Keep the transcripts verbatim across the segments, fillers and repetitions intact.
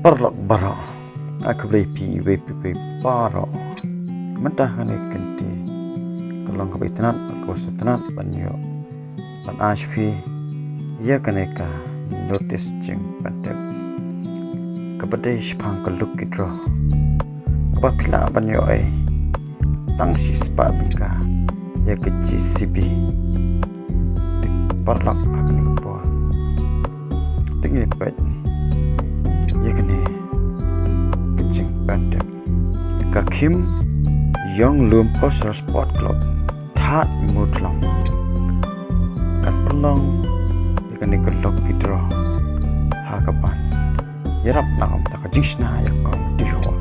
Paralok baroh, a khublei phi iwei pa iwei baroh. Mynta kane ka kynti ka long kaba itynnad, kaba sngewtynnad ban ïoh ban ai sha phi ïa kane ka notice jingpyntip kaba dei shaphang ka lucky draw kaba phi lah ban ïoh ei tang shispah tyngka ïa ka J C B. Te paralok, ha kane ka por te ngin ïa peit ïa kane ka jingpyntip. Ka Khim Ïong Lum Cultural Sport Club, Thadmuthlong, kan pynlong ïa kane ka lucky draw ha kaban ïarap na ka bynta ka jingshna ïa ka community hall.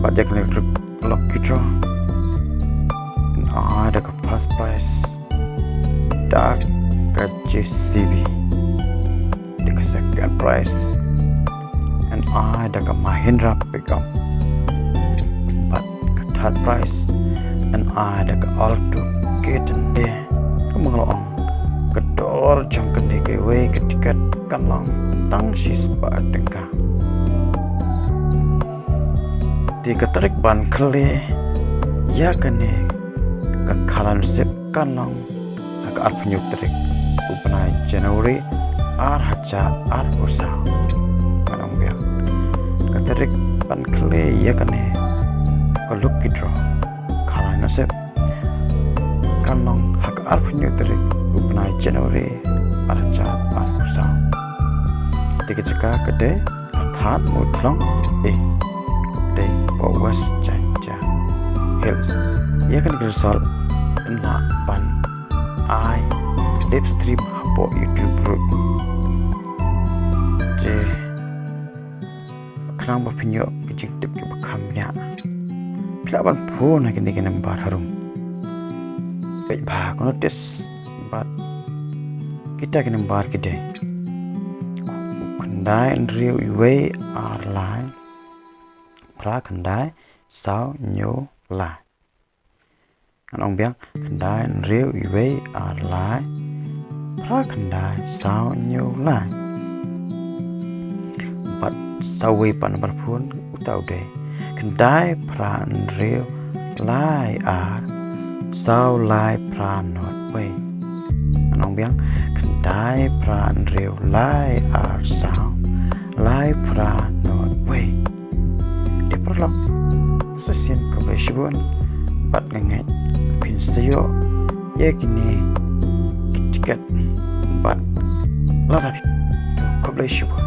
Bad ïa kane ka lucky draw yn ai da ka first prize da ka J C B, da ka second prize yn ai da ka Mahindra pickup, bad ka third prize yn ai da ka Alto K ten. Te kumba nga la ong, ka dor jong kane kawei ka tiket kan long tang shispah tyngka. Te ka tarik ban kylli ïa kane ka khalai nasib kan long ha ka arphew hynñiew tarik u bnai January ar hajar arphew saw. Ngan ong biang, ka tarik ban kylli ïa kane ka lucky draw khalai nasib kan long ha ka arphew hynñiew tarik u bnai January ar hajar arphew saw. Te ka jaka ka dei ha Thadmuthlong A, ka dei hapoh West Jaintia Hills. Ïa kane ka result yn lah ban ai live stream hapoh YouTube ruh. Te khnang ba phin ïoh ka jingtip kaba kham bniah, phi lah ban phone ha kine ki number harum. Peit bha ka notice bad kita ki number ki dei khyndai hynriew wei ar lai phra khyndai saw hynñiew lai. Ngan ong biang, khyndai hynriew wei ar lai phra khyndai saw hynñiew lai. Bad sa uwei pat number phone uta u dei khyndai phra hynriew lai ar saw lai phra not wei. Ngan ong biang, khyndai phra hynriew lai ar saw lai phra not wei. Te paralok, sa shisien khublei shibun bad nga ngeit phin sa ïoh ïa kine ki tiket bad lada phi, khublei shibun.